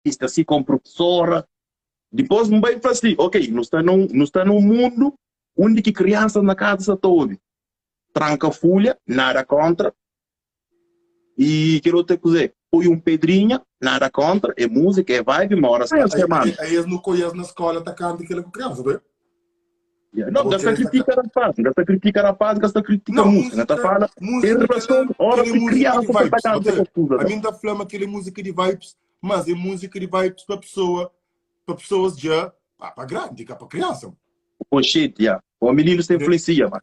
Sta si com professora. Dipôs N bai fla si, ok, nu sta num, nu sta num mundu undi ki kriansas na kaza sa ta obi tranka fulha, nada kontra, e kel otu é kuzê? Poi un pedrinha, nada kontra, é múzika, é vibe, ma óras ki es Aí, manda. aí, aí es nu koi es na skola ta kanta kela ku kriansa, tá? Yeah. Não, Abo gasta kela ta critica rapaz, gasta critica rapaz, gasta critica Não, música. Não tá música, fala em música relação kela, hora kela é que música de criança tá vibes, canta ok? com coisa. A mim ta fla ma kela é música de vibes, mas é música de vibes pa pessoa, pa pessoas dja, pa, pa grande, ka pa criança. Consciente, yeah. O menino se influencia, mano.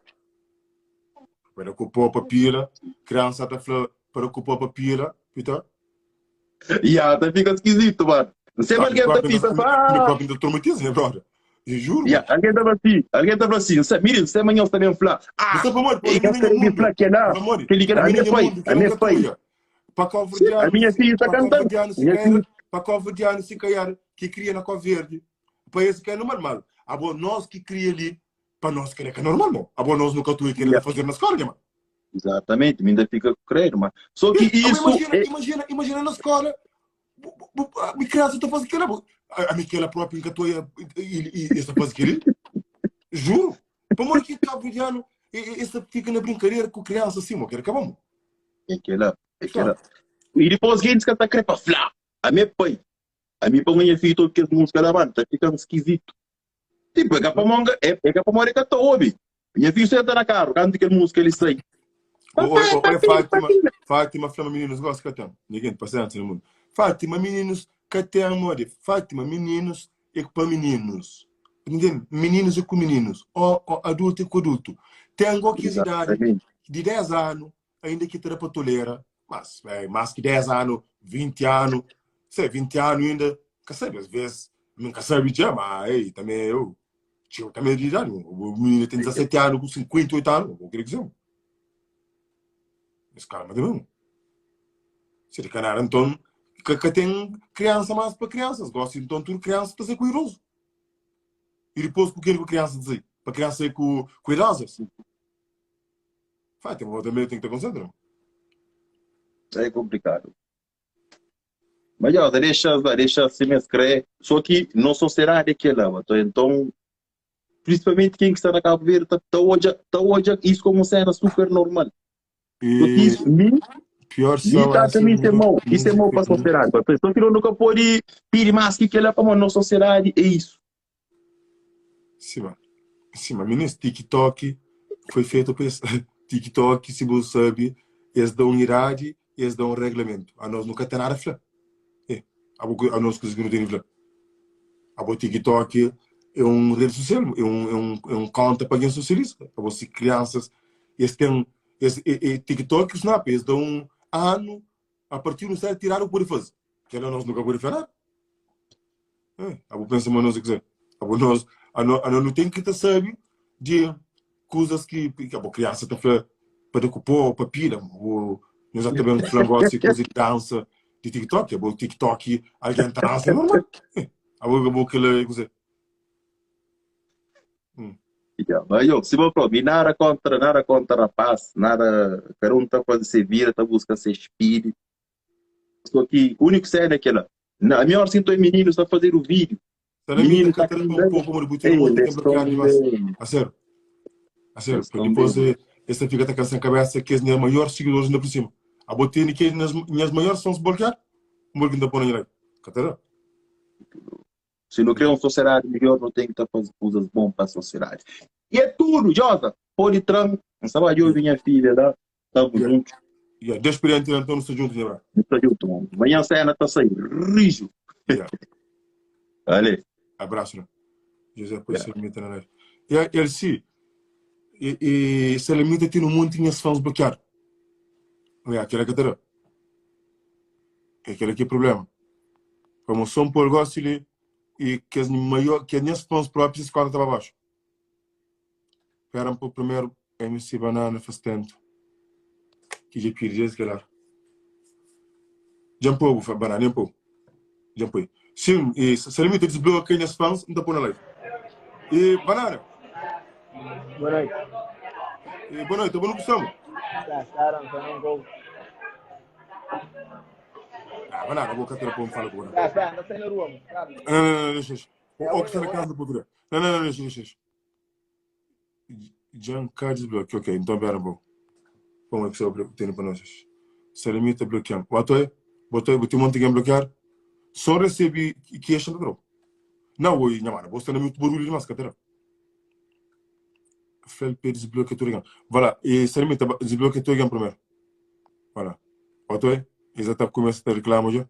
Para ku pó pa pila, criança ta fla para ku pó pa pila, pita. Yeah, tá fica esquisito, mano. Não sei Ah, alguém tá fica, mi ah, próprio ta traumatiza, nha brother. Eu juro, yeah, alguém tá assim, alguém tá assim, não sei, miren, sei amanhã você também fala, ah, Você pamodi, e a mim que na querer mundo, falar que lá, pamodi, que ele a a mim minha na pai, mundo, que a não minha ka pai. tuia. Pa Sim, a cabo-verdiano, minha filha está pa cantando. cabo-verdiano se Minha calhar, filha, pa cabo-verdiano se calhar, que cria na Cabo Verde, pa esse que é normal, mal. Abo nós que cria ali, pa nós que é normal, não. Abo nós nunca tuia querendo yeah. fazer na escola, né, mano? Exatamente, ainda fica credo, mano. Só que Ih, abo isso imagina, é imagina, imagina na escola, bu- bu- bu- a minha criança está fazendo aquilo, a, a Miquela própria nunca tuia e, e, e está fazendo aquilo. Juro. Pa modi ki cabo-verdiano e, e, esse fica na brincadeira com criança assim, mo, quero acabar, mo. é aquela, é aquela. E depois gente que tá querendo para falar, a minha pai, a minha pai minha filha todo que as músicas da banda, tá ficando esquisito. Tipo, é para monga, é é para morrer que tá ouve. Minha filha senta na carro, canta aquela música ele sai. Oi, Papai, oi, papi, Fátima, papi. Fátima fla meninos gosta que tem. Ninguém paciência no mundo. Fátima, meninos que tem amor. Fátima, meninos é para meninos. Entende? Meninos é com meninos. Ou, ou adulto é com adulto. Tenho que idade Exatamente. de 10 anos, ainda que terá para tolera, mas é, mais que 10 anos, 20 anos, sei, 20 anos ainda, que sabe, às vezes, nunca sabe já, mas ei, também eu, tio, também de idade, o menino tem 17 anos, com 58 anos, o que dizer? Mas calma também. Se de canar, então, que, que tem criança mais para crianças, gosta então tudo criança para ser cuidoso. E depois, com quem que criança dizer? Para criança ser com, com idosas? Fátima, também tem que ter concentrado. É complicado. Mas ó, deixa, deixa assim mesmo crer. Só que não sociedade é que ela, então, principalmente quem que está na Cabo Verde, tá, tá hoje, tá hoje isso como cena super normal. Porque E isso, mim, pior mim são tá essa também isso é mau, isso é mau para a música. sociedade. A pessoa que nunca pode pedir mais que ela para a nossa sociedade, é isso. Sim, mano. Sim, mas menino, TikTok foi feito para esse. TikTok, se você sabe, eles dão idade, eles dão um regulamento. A nós nunca tem nada a falar. É. A, a nós que não tem falar. A bo TikTok é um rede social, é um, é um, é um conta para quem socializa. A você crianças, eles têm, eles, é, é, TikTok e Snap, eles dão um ano, a partir do certo, tirar o que pode fazer. Que nós nunca pode falar. É, a bo pensa mas nós quiser. A bo nós, a nós, a nós não tem que tá sabe de coisas que, que a bo criança tá falando para decupar, para pila. O, nós já também falando gosta de coisa de dança de TikTok. A bo TikTok, alguém tá dança é normal. É, a bo, a bo que le, coisa. Hum. Yeah, mas eu, se vou falar, nada contra, nada contra rapaz, nada, cada um tá fazendo se vira, tá buscando se espírito. Só que o único cena é aquela. Na melhor sinto é meninos a fazer o vídeo. Será Menino que tá tá um cantando. pouco como de Ei, muito eles tempo estão bloqueado demais. bem. A sério. A sério, Eles porque estão depois bem. eh, essa fica tá sem cabeça que as minhas maiores seguidores ainda por cima. A botei que as minhas, minhas maiores são se bloquear, um pouquinho da pôr na Catarina. Se não quer uma sociedade melhor, não tem que estar fazendo coisas bons para a sociedade. E é tudo, Josa. Pode tram. Não sabe, eu e minha filha lá. Estamos Yeah. juntos. Yeah. Deus perante então não se junto, né, bra? Estamos juntos, mano. Amanhã a cena tá saindo. Rijo. Yeah. Valeu. Abraço, né? José, depois Yeah. se limita na live. E ele se e, e se limita tem um monte de fãs bloqueados. Yeah, aquela que tá. Aquele aqui é problema. Como são por gosto ali e que as maior que as minhas fãs próprias se para baixo. Espera para o primeiro MC Banana faz tempo. Que já pedi esse lá. Já pouco, banana, nem pouco. Já foi. Sim, e se limita desbloqueia minhas fãs, não tá pondo na live. E banana, Boa noite. e boa noite, bom no costume. Tá, tá, não, não, go. Ah, mas nada, vou catar para falar com Tá, tá, tá saindo na rua, mano. Rápido. Não, não, não, deixa, deixa. Ou que está na casa do Portugal. Não, não, não, deixa, deixa. Giancarlo desbloqueou. Ok, então pera, bom. Como é que você tem para nós? Salamita bloqueando. Botou aí? Botou aí? Botou um monte de bloquear? Só recebi que é chantador. Não, oi, minha mano, você não é muito barulho demais, catera. FLP desbloqueia tudo. Vai lá, e Salamita, desbloqueia tudo primeiro. Vai lá. Botou aí? Exato, começa a reclamar já.